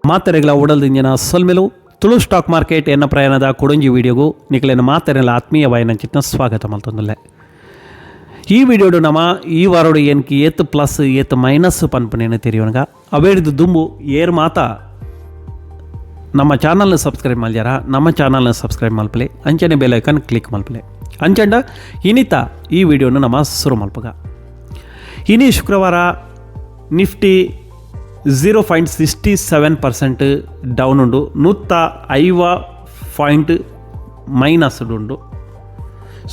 ಮಾತೆರೆಗಳ ಉಡಲ್ದಿಂಜಿನ ಸೊಲ್ಮೆಲು Tulu stock market ಎನ್ನ ಪ್ರಯಾಣದ ಕೊಡೊಂಜಿ ವಿಡಿಯೋಗು ನಿಕಲೆನ ಮಾತೆರೆಲ ಆತ್ಮೀಯ ವಾಯನಂಚಿತ್ನ ಸ್ವಾಗತ ಮಲ್ತೊಂದುಲ್ಲೆ. ಈ ವಿಡಿಯೋಡು ನಮ ಈ ವಾರೋಡು ಏನ್ಕಿ ಏತ್ ಪ್ಲಸ್ ಏತ್ ಮೈನಸ್ ಪನ್ಪುನೇನು ತೆರಿಯೋಣಗ. ಅವೇಡ್ದು ದುಂಬು ಏರ್ ಮಾತ ನಮ್ಮ ಚಾನಲ್ನ ಸಬ್ಸ್ಕ್ರೈಬ್ ಮಲ್ಜಾರ, ನಮ್ಮ ಚಾನಲ್ನ ಸಬ್ಸ್ಕ್ರೈಬ್ ಮಲ್ಪಲೆ, ಅಂಚನೆ bell icon click ಮಲ್ಪಲೆ. ಅಂಚಂಡ ಇನಿತ ಈ ವಿಡಿಯೋನು ನಮ್ಮ ಶುರು ಮಲ್ಪಗ. ಇನಿ ಶುಕ್ರವಾರ Nifty 0.67% down ಉಂಡು, 150 ಪಾಯಿಂಟ್ ಮೈನಸ್ ಉಂಡು.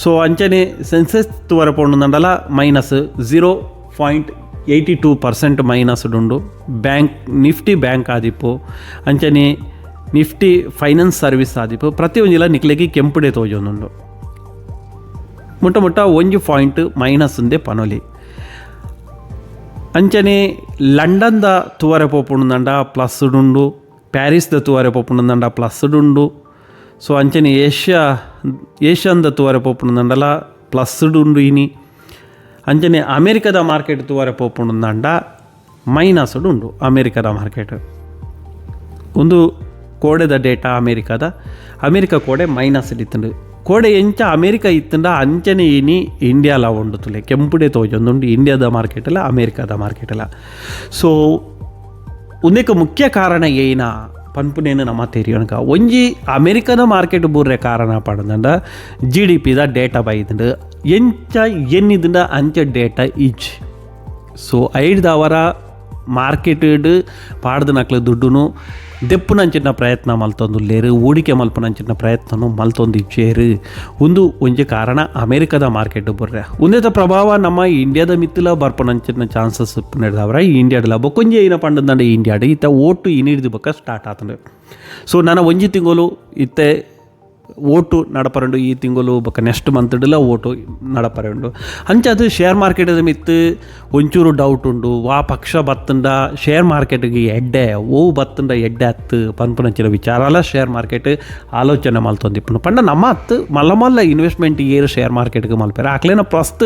ಸೊ ಅಂಚನೆ ಸೆನ್ಸೆಕ್ಸ್ ತುವರೆ ಪೋಂಡಲ minus 0.82% minus ಉಂಡು. Bank Nifty bank ಆದಿಪ್ಪು, ಅಂಚನೆ Nifty finance service ಆದಿಪ್ಪು, ಪ್ರತಿಯೊಂಜಿಲ ನಿಕ್ಲೆಗೆ ಕೆಂಪುಡೆ ತೋಜೊಂದುಂಡು. ಮುಟ್ಟ ಮುಟ್ಟ ಒಂಜಿ ಪಾಯಿಂಟ್ ಮೈನಸ್ ಉಂದೆ ಪನೊಲಿ. ಅಂಚನೆ ಲಂಡನ್ದ ತುವರೆ ಪೋಪುಂಡುಂಡ ಪ್ಲಸ್ ಉಂಡು, ಪ್ಯಾರಿಸ್ದ ತುವರೆ ಪೋಪುಂಡುಂಡ ಪ್ಲಸ್ ಉಂಡು. ಸೊ ಅಂಚನೆ ಏಷ್ಯಾದ ತುವರೆ ಪೋಪುಂಡುಂಡಲ ಪ್ಲಸ್ ಉಂಡು ಇನಿ. ಅಂಚನೆ ಅಮೇರಿಕದ ಮಾರ್ಕೆಟ್ ತುವರೆ ಪೋಪುಂಡುಂಡ ಮೈನಸ್ ಉಂಡು ಅಮೇರಿಕದ ಮಾರ್ಕೆಟ್. ಒಂದು ಕೋಡೆದ ಡೇಟಾ ಅಮೇರಿಕಾದ. ಅಮೇರಿಕ ಕೋಡೆ ಮೈನಸ್ ಇತ್ತುಂಡು. ಕೋಡೆ ಎಂಚ ಅಮೇರಿಕ ಇತ್ತಂಡ ಅಂಚನೆ ಇನಿ ಇಂಡಿಯಾಲ ಉಂಡು. ತುಲೆ, ಕೆಂಪುಡೆ ತೋಜೊಂದುಂಡು ಇಂಡಿಯಾದ ಮಾರ್ಕೆಟ್ ಅಲ್ಲ, ಅಮೇರಿಕಾದ ಮಾರ್ಕೆಟ್ ಅಲ್ಲ. ಸೊ ಉಂದೆಕ್ ಮುಖ್ಯ ಕಾರಣ ಏನ ಪನ್ಪುನೇನು ನಮ್ಮ ತೆರಿಯೋಣಕ. ಒಂಜಿ ಅಮೇರಿಕದ ಮಾರ್ಕೆಟ್ ಬೂರ್ರೆ ಕಾರಣ ಪಂಡಂಡ ಜಿಡಿಪಿದ ಡೇಟಾ ಬೈದುಂಡು. ಎಂಚ ಎನ್ನಿದುಂಡ ಅಂಚ ಡೇಟಾ ಇಜ್. ಸೊ ಐಡ್ದವರ ಮಾರ್ಕೆಟ್ ಪಾಡ್ದನಕ್ಲು ದುಡ್ಡುನು ದೆಪ್ಪುನಂಚಿನ ಪ್ರಯತ್ನ ಮಲ್ತೊಂದುಲ್ಲೇರು, ಹೂಡಿಕೆ ಮಲ್ಪುನಂಚಿನ ಪ್ರಯತ್ನನು ಮಲ್ತೊಂದು ಇಜ್ಜೇರು. ಒಂದು ಒಂಜಿ ಕಾರಣ ಅಮೇರಿಕದ ಮಾರ್ಕೆಟ್ ಬುರ್ರೆ. ಉಂದೆತ ಪ್ರಭಾವ ನಮ್ಮ ಇಂಡಿಯಾದ ಮಿತ್ತಲ ಬರ್ಪುನಂಚಿನ ಚಾನ್ಸಸ್ ನಡೆದವರ ಇಂಡಿಯಾಡಲ. ಬೊಕ್ಕೊಂಜಿ ಏನ ಪಂಡಂಡ ಇಂಡಿಯಾಡ್ ಇತ್ತ ಓಟು ಇನಿಡ್ದು ಬೊಕ್ಕ ಸ್ಟಾರ್ಟ್ ಆತಂಡು. ಸೊ ನನ್ನ ಒಂಜಿ ತಿಂಗಳು ಇತ್ತೆ ಓಟು ನಡಪರಂಡು. ಈ ತಿಂಗಳು ಬೊಕ್ಕ ನೆಕ್ಸ್ಟ್ ಮಂತ್ಡ್ಲ ಓಟು ನಡಪರಂಡು. ಅಂಚಾದ್ ಶೇರ್ ಮಾರ್ಕೆಟ್ ಮಿತ್ತು ಒಂಚೂರು ಡೌಟ್ ಉಂಡು. ವಾ ಪಕ್ಷ ಬತ್ತಂಡ ಶೇರ್ ಮಾರ್ಕೆಟ್ಗೆ ಎಡ್ಡೆ, ಓ ಬತ್ತಂಡ ಎಡ್ಡೆ ಅತ್ತು ಪನ್ಪುನಂಚಿನ ವಿಚಾರಲ ಶೇರ್ ಮಾರ್ಕೆಟ್ ಆಲೋಚನೆ ಮಲ್ತೊಂದಿಪ್ಪುಂಡು. ಪಂಡ ನಮ್ಮ ಅತ್ತು ಮಲ್ಲ ಮಲ್ಲ ಇನ್ವೆಸ್ಟ್ಮೆಂಟ್ ಏರು ಶೇರ್ ಮಾರ್ಕೆಟ್ಗೆ ಮಲ್ಪೆರ್, ಅಕ್ಲೇನ ಪ್ರಸ್ತ್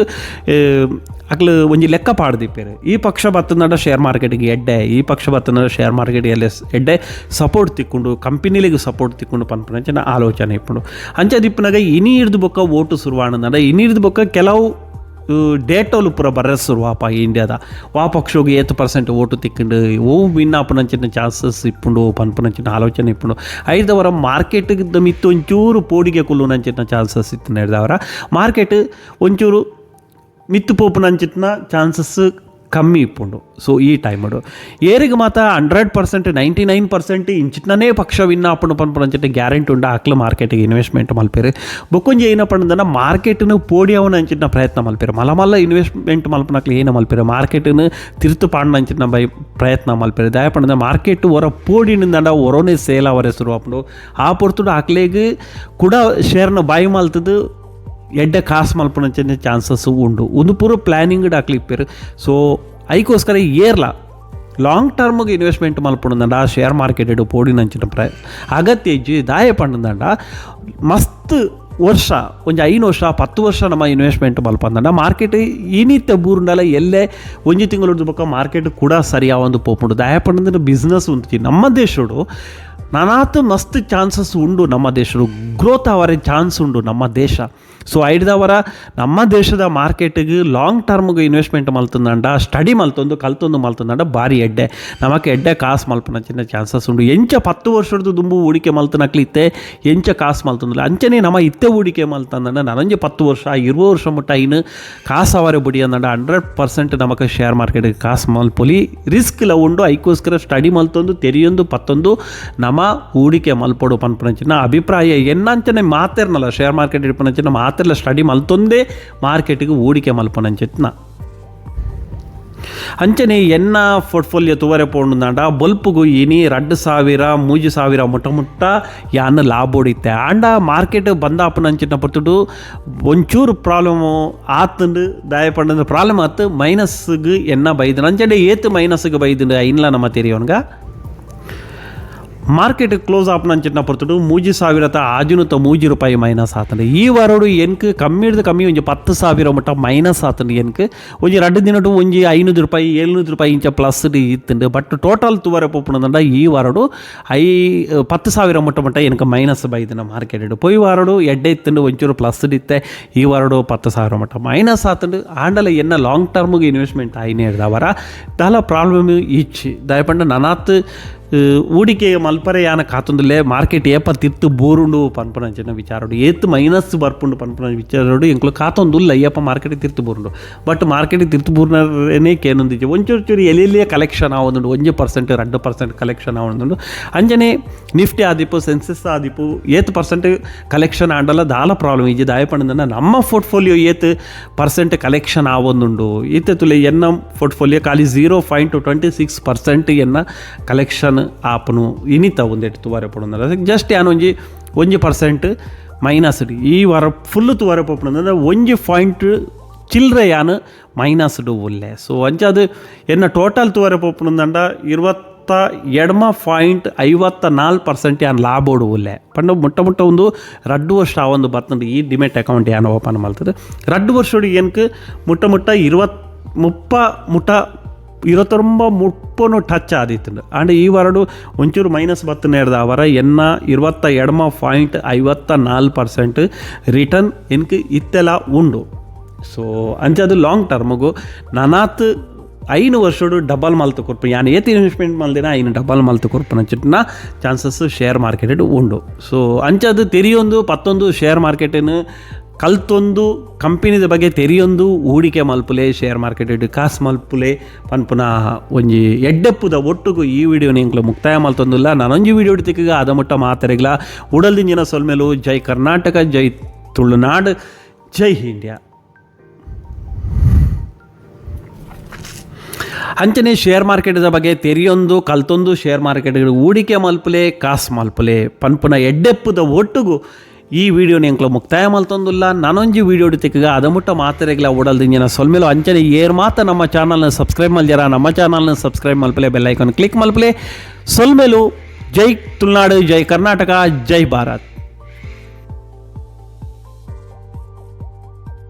ಅಕ್ಲು ಒಂಜಿ ಲೆಕ್ಕ ಪಾಡ್ದಿಪ್ಪೆರ್. ಈ ಪಕ್ಷ ಬತ್ತಂಡ ಶೇರ್ ಮಾರ್ಕೆಟ್ಗೆ ಎಡ್ಡೆ, ಈ ಪಕ್ಷ ಬತ್ತಂಡ ಶೇರ್ ಮಾರ್ಕೆಟ್ ಎಲ್ಲ ಎಡ್ಡೆ ಸಪೋರ್ಟ್ ತಿಕ್ಕೊಂಡು, ಕಂಪನಿಲಿಗೆ ಸಪೋರ್ಟ್ ತಿಕ್ಕೊಂಡು ಪನ್ಪುನಂಚಿನ ಆಲೋಚನೆ ಇಪ್ಪುಂಡು. ಅಂಚದಿಪ್ಪುನಗ ಇನಿ ಹಿಡ್ದು ಬೊಕ್ಕ ಓಟು ಶುರುವಾಣಂಡ ಇನಿ ಹಿಡ್ದು ಬೊಕ್ಕ ಕೆಲವು ಡೇಟೋಲು ಪೂರ ಬರ್ರೆ ಶುರುವಾಪ. ಇಂಡಿಯಾದ ವಾ ಪಕ್ಷೋಗಿ ಏತ್ ಪರ್ಸೆಂಟ್ ಓಟು ತಿಕ್ಕೊಂಡು, ಓ ವಿನ್ ಆಪುನಂಚಿನ ಚಾನ್ಸಸ್ ಇಪ್ಪುಂಡು ಪನ್ಪುನಂಚಿನ ಆಲೋಚನೆ ಇಪ್ಪುಂಡು. ಐದವರ ಮಾರ್ಕೆಟ್ ಮಿತ್ತು ಒಂಚೂರು ಪೋಡಿಗೆ ಕುಲ್ಲುನಂಚಿನ ಚಾನ್ಸಸ್ ಇತ್ತು. ಹಿಡ್ದವರ ಮಾರ್ಕೆಟ್ ಒಂಚೂರು ಮಿತ್ತು ಪೋಪುನಂಚಿನ ಚಾನ್ಸಸ್ ಕಮ್ಮಿ ಇಪ್ಪುಂಡು. ಸೊ ಈ ಟೈಮುಡು ಏರಿಗೆ ಮಾತ 100%, 99% ಇಂಚಿನನೇ ಪಕ್ಷ ವಿನ್ ಆಪುಂಡು ಪನ್ಪುನಂಚಿನ ಗ್ಯಾರಂಟಿ ಉಂಡು, ಅಕ್ಲು ಮಾರ್ಕೆಟಿಗೆ ಇನ್ವೆಸ್ಟ್ಮೆಂಟ್ ಮಲ್ಪೆರು. ಬೊಕ್ಕೊಂಜಿ ಏನ ಪಂಡಂದನ ಮಾರ್ಕೆಟ್ನು ಪೋಡಿಯವನ ಪ್ರಯತ್ನ ಮಲ್ಪೆರು. ಮಲ್ಲ ಮಲ್ಲ ಇನ್ವೆಸ್ಟ್ಮೆಂಟ್ ಮಲ್ಪನಕ್ಲು ಏನ ಮಲ್ಪೆರು, ಮಾರ್ಕೆಟ್ನು ತಿರ್ತು ಪಾಡ್ನಂಚಿನ ಬೈ ಪ್ರಯತ್ನ ಮಲ್ಪೆರು. ದಾಯ ಪಂಡಂದ ಮಾರ್ಕೆಟ್ ಒರ ಪೋಡಿನಿಂದ ಒರೋನೆ ಸೇಲ್ ಅವರೆ ಶುರು ಆಪುಂಡು. ಆ ಪೊರ್ತುಡು ಅಕ್ಲೆಗ್ ಕುಡ ಶೇರ್ನ ಬಾಯಿ ಮಲ್ತದು ಎಡ್ಡೆ ಕಾಸು ಮಲ್ಪುನಂಚಿನ ಚಾನ್ಸಸ್ ಉಂಡು. ಒಂದು ಪೂರ ಪ್ಲ್ಯಾನಿಂಗ್ ಅಕ್ಲು ಇಪ್ಪೆರು. ಸೊ ಐಕೋಸ್ಕರ ಏರ್ಲ ಲಾಂಗ್ ಟರ್ಮ್ಗೆ ಇನ್ವೆಸ್ಟ್ಮೆಂಟ್ ಮಲ್ಪುಂಡ ಶೇರ್ ಮಾರ್ಕೆಟ್ ಪೋಡಿನಂಚಿನ ಅಗತ್ಯ ಇಜ್ಜಿ. ದಾಯ ಪಂಡಂಡ ಮಸ್ತ್ ವರ್ಷ, ಒಂಜಿ 5 ವರ್ಷ, 10 ವರ್ಷ ನಮ್ಮ ಇನ್ವೆಸ್ಟ್ಮೆಂಟ್ ಮಲ್ಪಂದಂಡ ಮಾರ್ಕೆಟ್ ಈನಿತ್ತ ಬೂರುಂಡಲ ಎಲ್ಲೆ ಒಂಜಿ ತಿಂಗಳು ಬೊಕ್ಕ ಮಾರ್ಕೆಟ್ ಕೂಡ ಸರಿಯಾವೊಂದು ಪೋಪುಂಡು. ದಾಯ ಪಂಡಂದ್ರೆ ಬಿಸ್ನೆಸ್ ಉಂಟು ನಮ್ಮ ದೇಶಡು. ನಾನಾತ್ ಮಸ್ತ್ ಚಾನ್ಸಸ್ ಉಂಡು ನಮ್ಮ ದೇಶಡು, ಗ್ರೋತ್ ಅವರೆ ಚಾನ್ಸ್ ಉಂಡು ನಮ್ಮ ದೇಶ. ಸೊ ಐಡ್ದವರ ನಮ್ಮ ದೇಶದ ಮಾರ್ಕೆಟಿಗೆ ಲಾಂಗ್ ಟರ್ಮ್ಗೆ ಇನ್ವೆಸ್ಟ್ಮೆಂಟ್ ಮಲ್ತಂದಂಡ, ಸ್ಟಡಿ ಮಲ್ತೊಂದು ಕಲ್ತೊಂದು ಮಲ್ತಂದಂಡ ಭಾರಿ ಎಡ್ಡೆ, ನಮಕ್ ಎಡ್ಡೆ ಕಾಸು ಮಲ್ಪುನಂಚಿನ ಚಾನ್ಸಸ್ ಉಂಡು. ಎಂಚ 10 ವರ್ಷದ ದುಂಬು ಹೂಡಿಕೆ ಮಲ್ತನಕ್ಲು ಇತ್ತೆ ಎಂಚ ಕಾಸು ಮಲ್ತಂದಿಲ್ಲ, ಅಂಚನೆ ನಮ್ಮ ಇತ್ತೆ ಹೂಡಿಕೆ ಮಲ್ತಂದಂಡ ನನಂಜಿ 10 ವರ್ಷ, 20 ವರ್ಷ ಮುಟ್ಟ ಇನ್ನು ಕಾಸು ಅವರೆ ಬುಡಿ ಅಂದಂಡ 100% ನಮಕ್ ಶೇರ್ ಮಾರ್ಕೆಟ್ಗೆ ಕಾಸು ಮಲ್ಪೊಲಿ. ರಿಸ್ಕ್ ಇಲ್ಲ ಉಂಡು. ಐಕೋಸ್ಕರ ಸ್ಟಡಿ ಮಲ್ತೊಂದು ತೆರಿಯೊಂದು ಪತ್ತೊಂದು ನಮ್ಮ ಹೂಡಿಕೆ ಮಲ್ಪೊಡು ಪನ್ಪುನಂಚಿನ ಅಭಿಪ್ರಾಯ ಎನ್ನಂಚನೆ. ಮಾತೆರ್ನಲ್ಲ ಶೇರ್ ಮಾರ್ಕೆಟ್ ಇಡ್ಪನಂಚಿನ ಮಾತೆರ್ಲ ಸ್ಟಡಿ ಮಲ್ತೊಂದೇ ಮಾರ್ಕೆಟಿಗೆ ಹೂಡಿಕೆ ಮಲ್ಪನಂಚಿತ್ನ. ಅಂಚನೆ ಎನ್ನ ಪೋರ್ಟ್ಫೋಲಿಯೋ ತುವರೆ ಪೋಂಡುಂದಾಂಡ ಬೊಲ್ಪುಗು ಇನಿ 2000, 3000 ಮುಟ್ಟ ಮುಟ್ಟ ಯಾನ್ ಲಾಭ ಹೊಡಿತ್ತೆ. ಆಂಡ ಮಾರ್ಕೆಟ್ ಬಂದಾಪುನಂಚಿನ ಪೊರ್ತುಡು ಒಂಚೂರು ಪ್ರಾಬ್ಲಮು ಆತಂಡು. ದಾಯ ಪಂಡಂದ್ರೆ ಪ್ರಾಬ್ಲಮ್ ಆತು, ಮೈನಸ್ಗೆ ಎನ್ನ ಬೈದು. ಅಂಚನೆ ಏತ್ ಮೈನಸ್ಗೆ ಬೈದುಂಡು ಐನ್ಲ ನಮ್ಮ ತೆರಿಯೋನ್ಗ. ಮಾರ್ಕೆಟ್ ಕ್ಲೋಸ್ ಆಪುನಂಚಿನ ಪೊರ್ತುಡು 3603 ರೂಪಾಯಿ ಮೈನಸ್ ಆತಂಡು. ಈ ವಾರಡು ಎನ್ಕ್ ಕಮ್ಮಿಡ್ದು ಕಮ್ಮಿ ಒಂಜಿ 10,000 ಮುಟ್ಟ ಮೈನಸ್ ಆತಂಡು. ಎನ್ಕ್ ಒಂಜಿ 2 ದಿನಟು ಒಂಜಿ 500 ರೂಪಾಯಿ 700 ರೂಪಾಯಿ ಇಂಚ ಪ್ಲಸ್ ಇತ್ತುಂಡು. ಬಟ್ ಟೋಟಲ್ ತೂವರೆ ಪೋಪುನದಂಡ ಈ ವಾರಡು 10,000 ಮುಟ್ಟ ಮುಟ್ಟ ಎನ್ಕ್ ಮೈನಸ್ ಬೈದಿನ ಮಾರ್ಕೆಟ್. ಪೋಯಿ ವಾರಡು ಎಡ್ಡೆ ಇತ್ತುಂಡು, ಒಂಚೂರು ಪ್ಲಸ್ ಇತ್ತೆ. ಈ ವಾರಡು 10,000 ಮುಟ್ಟ ಮೈನಸ್ ಆತಂಡು. ಆಂಡಲ ಎನ್ನ ಲಾಂಗ್ ಟರ್ಮ್ಗೆ ಇನ್ವೆಸ್ಟ್ಮೆಂಟ್ ಆಯಿನೇ ಅವರ ದಾಲ ಪ್ರಾಬ್ಲಮ್ ಇಚ್ಚಿ ದಯಪಂಡ ನನಾತ್ ಹೂಡಿಕೆ ಮಲ್ಪರೆ ಯಾನ ಕಾತುಂದುಲ್ಲೆ. ಮಾರ್ಕೆಟ್ ಏಪ ತಿರ್ತು ಬೋರುಂಡು ಪನ್ಪುನಂಚಿನ ವಿಚಾರಡು, ಏತ್ ಮೈನಸ್ ಬರ್ಪುಂಡು ಪನ್ಪುನ ವಿಚಾರಡು ಎಂಕ್ಲು ಕಾತೊಂದುಲ್ಲ. ಏಪ ಮಾರ್ಕೆಟ್ ತಿರ್ತು ಬೋರುಂಡು, ಬಟ್ ಮಾರ್ಕೆಟ್ ತಿರ್ತು ಬೂರ್ನರೇನೆ ಕೇನೊಂದಿಜ್ಜಿ. ಒಂಚೂರು ಚೂರು ಎಲ್ಲೆಲ್ಲಿಯೇ ಕಲೆಕ್ಷನ್ ಆವೊಂದುಂಡು, 1% 2% ಕಲೆಕ್ಷನ್ ಆವೊಂದುಂಡು. ಅಂಚನೆ ನಿಫ್ಟಿ ಆದಿಪ್ಪು, ಸೆನ್ಸೆಕ್ಸ್ ಆದಿಪ್ಪು, ಏತ್ ಪರ್ಸೆಂಟ್ ಕಲೆಕ್ಷನ್ ಆಂಡಲ ದಾಲ ಪ್ರಾಬ್ಲಮ್ ಇಜ್ಜಿ. ದಾಯೆ ಪಂಡಂಡ ನಮ್ಮ ಪೋರ್ಟ್ಫೋಲಿಯೋ ಏತ್ ಪರ್ಸೆಂಟ್ ಕಲೆಕ್ಷನ್ ಆವೊಂದುಂಡು. ಈತೆ ತುಲೆ ಎನ್ನ ಪೋರ್ಟ್ಫೋಲಿಯೋ ಖಾಲಿ 0.26% ಎನ್ನ ಕಲೆಕ್ಷನ್ ಆಪುನು ಇನಿತ ಒಂದೆಟ್ ತೂವರೆ ಪೋಪುಂಡು. ಜಸ್ಟ್ ಯಾನ್ ಒಂಜಿ 1% ಮೈನಸ್ ಈ ವಾರ ಫುಲ್ ತೂವರೆ ಪೋಪುಂಡು. ಒಂಜಿ ಪಾಯಿಂಟ್ ಚಿಲ್ಲರೆ ಯಾನ್ ಮೈನಸ್ ಉಲ್ಲೆ. ಸೊ ಅಂಚಾದ್ ಎನ್ನ ಟೋಟಲ್ ತೂವರೆ ಪೋಪುಂಡಂಡ 28.54% ಯಾನ್ ಲಾಭೋಡು ಉಲ್ಲೆ. ಪಂಡ ಮುಟ್ಟ ಮುಟ್ಟ ಒಂದು 2 ವರ್ಷ ಒಂದು ಬತ್ತಂಡು ಈ ಡಿಮೆಟ್ ಅಕೌಂಟ್ ಯಾನ್ ಓಪನ್ ಮಲ್ತದೆ. 2 ವರ್ಷಡು ಎನ್ಕ್ ಮುಟ್ಟ ಮುಟ್ಟ 20 30 ಮುಟ್ಟ 29 ಮುಪ್ಪನು ಟಚ್ ಆದಿತ್ತುಂಡು. ಆಂಡ ಈ ವಾರಡು ಒಂಚೂರು ಮೈನಸ್ ಬತ್ತು ಅವರ ಎನ್ನ 28.54% ರಿಟರ್ನ್ ಎನ್ಕ್ ಇತ್ತೆಲ ಉಂಡು. ಸೊ ಅಂಚಾದ್ ಲಾಂಗ್ ಟರ್ಮ್ಗು ನನಾತ್ 5 ವರ್ಷಡು ಡಬಲ್ ಮಲ್ತು ಕೊರ್ಪು, ಯಾನ್ ಏತ್ ಇನ್ವೆಸ್ಟ್ಮೆಂಟ್ ಮಲ್ದಿನ ಐನು ಡಬಲ್ ಮಲ್ತು ಕೊರ್ಪುನಂಚಿನ ಚಾನ್ಸಸ್ ಶೇರ್ ಮಾರ್ಕೆಟ್ ಉಂಡು. ಸೊ ಅಂಚಾದ್ ತೆರಿಯೊಂದು ಪತ್ತೊಂದು ಶೇರ್ ಮಾರ್ಕೆಟಿನ ಕಲ್ತೊಂದು, ಕಂಪನಿದ ಬಗ್ಗೆ ತೆರಿಯೊಂದು ಹೂಡಿಕೆ ಮಲ್ಪುಲೆ, ಶೇರ್ ಮಾರ್ಕೆಟ್ ಕಾಸು ಮಲ್ಪುಲೆ ಪನ್ಪುನ ಒಂಜಿ ಎಡ್ಡೆಪ್ಪುದ ಒಟ್ಟುಗು ಈ ವಿಡಿಯೋನ ಎಂಕ್ಲು ಮುಕ್ತಾಯ ಮಲ್ತೊಂದುಲ್ಲ. ನಾನೊಂಜಿ ವಿಡಿಯೋ ತಿಕ್ಕಗ ಅದ ಮುಟ್ಟ ಮಾತೆರೆಗ್ಲ ಉಡಲ್ದಿಂಜಿನ ಸೊಲ್ಮೆಲು. ಜೈ ಕರ್ನಾಟಕ, ಜೈ ತುಳುನಾಡು, ಜೈ ಇಂಡಿಯಾ. ಅಂಚನೆ ಶೇರ್ ಮಾರ್ಕೆಟ್ದ ಬಗ್ಗೆ ತೆರಿಯೊಂದು ಕಲ್ತೊಂದು ಶೇರ್ ಮಾರ್ಕೆಟ್ ಹೂಡಿಕೆ ಮಲ್ಪುಲೆ, ಕಾಸು ಮಲ್ಪುಲೆ ಪನ್ಪುನ ಎಡ್ಡೆಪ್ಪುದ ಒಟ್ಟುಗು ಈ ವಿಡಿಯೋನ ಎಂಕ್ಲ ಮುಕ್ತಾಯ ಮಲ್ತೊಂದುಲ್ಲ. ನಾನೊಂಜಿ ವಿಡಿಯೋ ತಿಕ್ಕಗ ಅದಮುಟ್ಟ ಮಾತೆರೆಗ್ಲ ಉಡಲ್ದಿಂಜಿನ ಸೊಲ್ಮೆಲು. ಅಂಚನೆ ಏರ್ ಮಾತ ನಮ್ಮ ಚಾನಲ್ನ ಸಬ್ಸ್ಕ್ರೈಬ್ ಮಲ್ಜರ, ನಮ್ಮ ಚಾನಲ್ನ ಸಬ್ಸ್ಕ್ರೈಬ್ ಮಲ್ಪಲೆ, ಬೆಲ್ ಐಕಾನ್ ಕ್ಲಿಕ್ ಮಲ್ಪಲೆ. ಸೊಲ್ಮೆಲು. ಜೈ ತುಳುನಾಡು, ಜೈ ಕರ್ನಾಟಕ, ಜೈ ಭಾರತ್.